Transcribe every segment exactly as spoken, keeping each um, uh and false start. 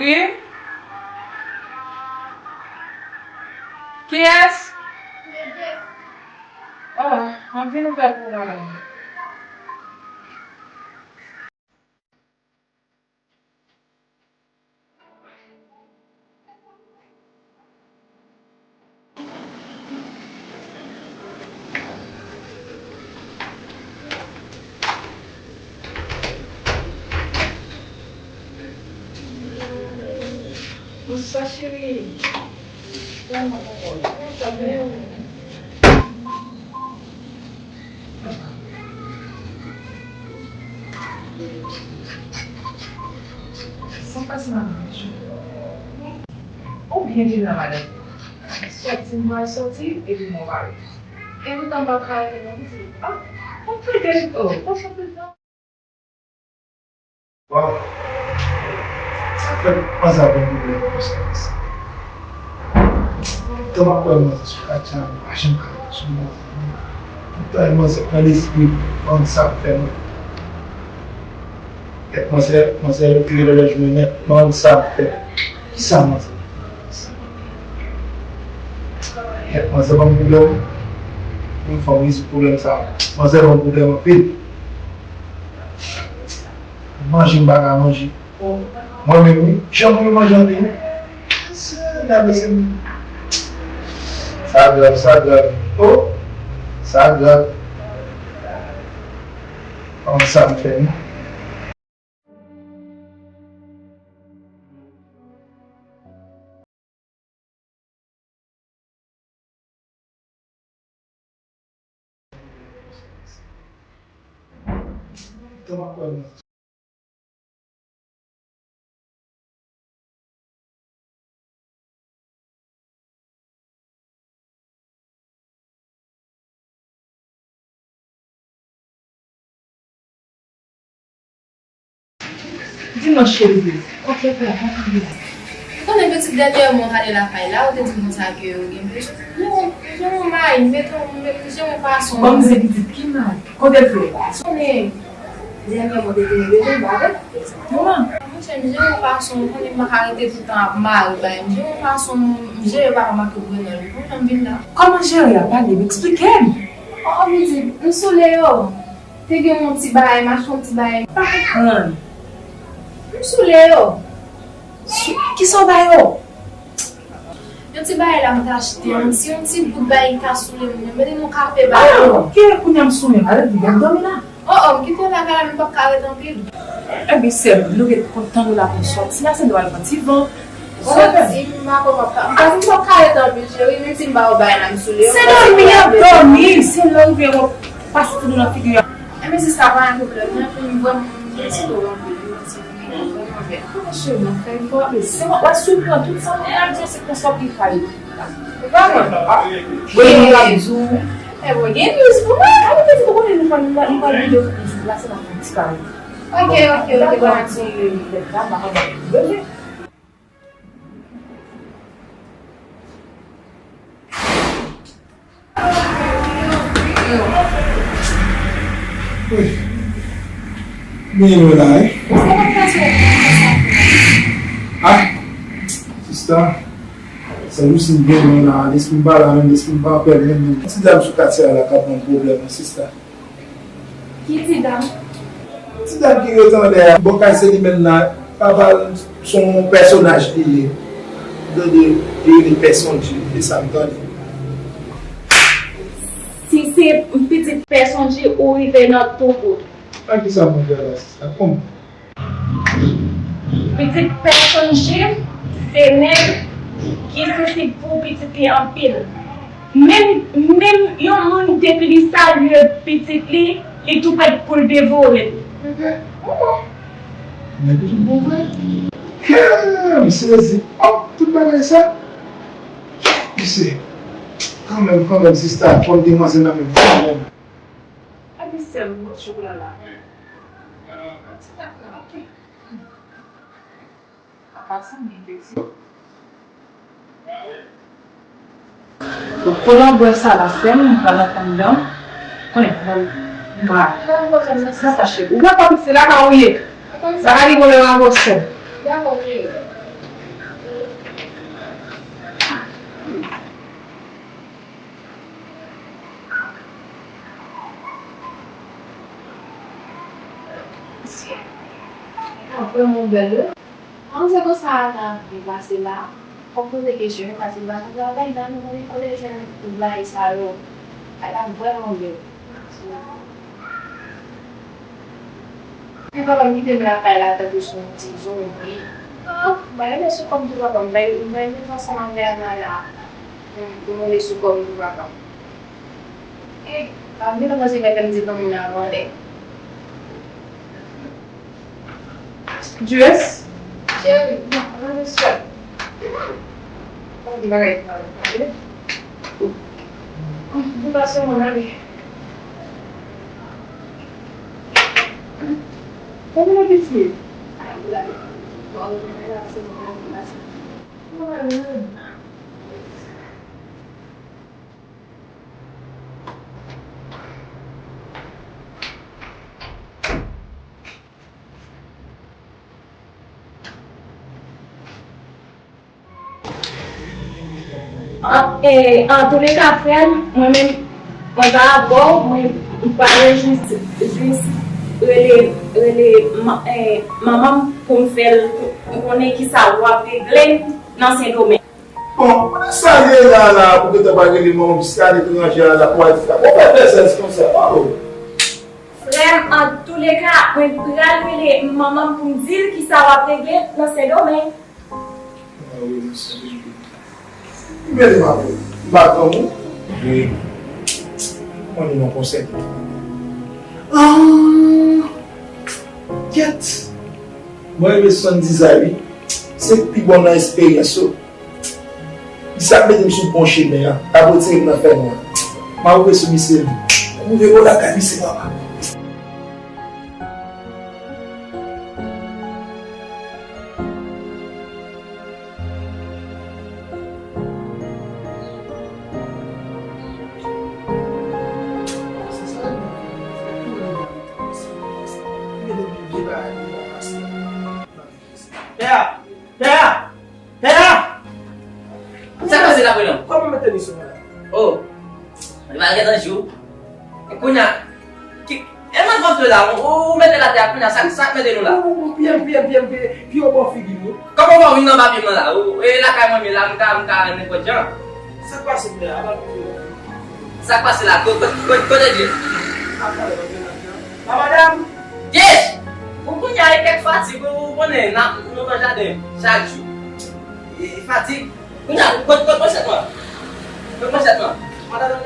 Wi? Kiyès? Oh, m ap vin ouvè pou ou, madanm. Bonsoir, chérie. Kòman w ye? Sa va? Sa pase nan menm jou. Ou byen jere, madanm. Sòti, m pral sòti, epi m pral. E poutan m pa ka rete non, pitit. Ah, ou prete, oh, ou prete. Waw. Sa fè manzè ap ban m pwoblèm konsa, mesye. Tan m ap wè manzè sou katye a, m pa janm ka ret sou manzè. Poutan, manzè nan lespri m, m pa konn sa k fè mwen. Kèt manzè, manzè retire lòlòj mwen nèt, m pa konn sa k fè. Kisa manzè? Kèt manzè ban m pwoblèm. Pou m fè m rezoud pwoblèm sa. Manzè ban m pwoblèm anpil. Manje m pa ka manje. Mwen menm wi, jan pou mwen manje anpil. Sa grav, sa grav. Oh, sa grav. Kòman sa m fè wi? Di non, cheri. Ok, pè, pa kriye. Ou konnen pitit, dènyèman w t ale lakay la, ou te di m konsa ke ou gen bezwen. Non, jan w mayi, mete w, mete jan w fason. Kòm se pitit ki mayi. Kote l fè? Sonnen. Dènyèman, ou te di m bezwen, m pa vre. Kòman? Monchè, m jan w fason, ou konnen m pa ka rete tout tan ap mare bay. M jan w fason, m jere papa m ak tout grenn li. Kòman m vin la? Kòman jere a? Pale m, eksplike m. Oh, pitit, m soule yo. Te gen yon ti bagay, m achte yon ti bagay. Pa konprann. M soule yo. Sou, kisa w ba yo? Yon ti bagay la m t achte, yon ti, yon ti bout bagay ki ka soule moun yo. Mete nan kafe ba yo. Ah, ok, kounye a m soule, m pa t di, gad dòmi la. Oh, oh, m kite w lakay la, men m p ap ka ret anpil. Ebyen, sè m, nou ret kontan nou la pou n sòti la, se nou al pran ti van. Ou di m pa konn m ap ka, m pa di m p ap ka ret anpil, cheri, menm si m ba ou bagay la, m soule yo. Se dòmi y ap dòmi, se lè w rive w pase ti nou nan figi a. Enben, sista, pa gen pwoblèm, non, pou m vrèman, m felisite w anpil, wi, mèsi, vrèman bèl. Kòman cheri, m ap fè efò, men se mwen, w ap siprann tout sa mwen pral di w, se konsa w pi fay. Ou pa konn? Bon, mwen ap di w. E bon, gen niz pou mwen, mwen te di, ou konnen nou pral, nou pral vide yon jou la, se la fè ti kare. Ok, ok, ok, pa gen pwoblèm. Wi. Byen lwen la, wi. Ah, sista, se jis m byen lwen la, lespri m pa la menm, lespri m pa pè menm, menm. Ti dam sou katye a la k ap ban m pwoblèm, wi, sista. Ki ti dam? Ti dam ki rete anlè a, bò kay Selimèn la, papa l se yon pèsonaj li ye. Yo tande li rele Pè Sondji, se sa m tande. Si se pitit Pè Sondji, ou rive nan tou bout. A kisa mwen fè la, sista? Kòman? Pitit pèsonn Jim, se nèg ki sansib pou pitit li anpil. Menm, menm yon moun depi li salye pitit li, li tou prèt pou l devore l. Nèg ki sou bon vre. Kè, m sezi. Oh, tout bagay sa. Misye, kanmenm, kanmenm, sista, fò m demwazèl nan menm kanmenm. Epi sèl m chokola la. An pasan, m te di. Donk, pandan w bwè sa la, sè m, m pral antre anndan. Konnen, m pral, m pral. Sa fache. Ou wè pa pitit se lakay ou ye. Sa ka rive w lè w avè w sè m. Dakò, cheri. Vrèman bèl, wi. An, se konsa Ana ap vin pase la. Fòk poze kesyon, paske li pa nan travay, nan nou konnen kote jwenn tout bagay sa yo. Bagay la vrèman bèl. Epi papa m kite m lakay la tankou se yon ti zonbi. Ah, m pa renmen sou kò m tou papa m, m pa renmen ansanm avè Ana la. Pou m rele sou kò m tou papa m. E, pa vin kòmanse fè kè m di fanmi m nan vòlè. Jess? Cheri, non, non, non, sè. Bon, di bagay, tande. Di pa se mwen, ale. Kòman w ap eseye? An, e, antouleka, frè m, mwen menm, mwen pa avè w, mwen, m pale jis, jis rele, rele ma-, e, manman m pou m fè l konnen kisa w ap regle nan Sendomeng. Bon, konnen sa ye la, la, pou gentan pa rele manman m jiska aletranje a, la, pou al di sa. Bon, fè pèzans konsa, oh. Frè m, antouleka, mwen pral rele manman m pou m di l kisa w ap regle nan Sendomeng. Ah wi, nan Sendomeng. Mwen rele manman m. M pa granmoun. Wi. Mwen li nan konsèy. Ah, kèt. Mwen rele Sandy Zay, wi. Se pi bon nan esperyans yo. Li sa k mete m sou bon chemen an, l ap retire m nan fènwa. M a rive sou misye, m rive bò lakay misye papa. Pè a! Pè a! Pè a! Sa k pase la, prenon? Kòman mete li sou mwen? Oh. Li pa gentan jou. E kounye a, ki, e mwen kontre la, ou, ou mete l atè a, kounye a, sa, sa k mete nou la? Ou, ou, ou, pye m, pye m, pye m, pye, pye w bò figi m, wi. Kòman w pa vin anba pye mwen la? Ou, e lakay mwen, men la, m ka, m ka nenpòt jan. Sa k pase, pè a? Apa l pye w? Sa k pase la? Kote, kote, kote, kote di? Apa l pye w? La, madanm? Yes! Ou kounye a, e kèk fatig, ou, ou konnen, n ap, nou nan jaden, chak jou. E, e fatig. Kounye a, kot, kot manchèt mwen? Kot manchèt mwen? Al, al,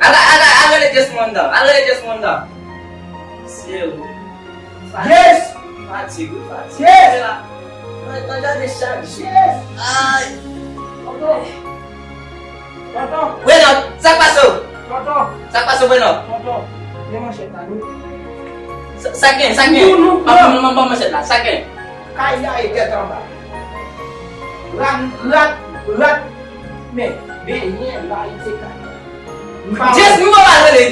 al, al rele Jess mwen anndan. Al rele Jess mwen anndan. Mesye, fatig. Yes! Fatig, wi, fatig. Yes! Nan, nan jaden chak jou. Yes! Ay! Tonton! Tonton! Wi, non, sa k pase w? Tonton! Sa k pase w, Beno? Tonton, men manchèt la, nou. Sa, sa k gen, sa k gen? Nou, nou, ban, ban, ban, ban manchèt la, sa k gen? Kay la e tèt anba. Rat, rat, rat. Men, benyen la, li te kay. Jess, nou pa pral rele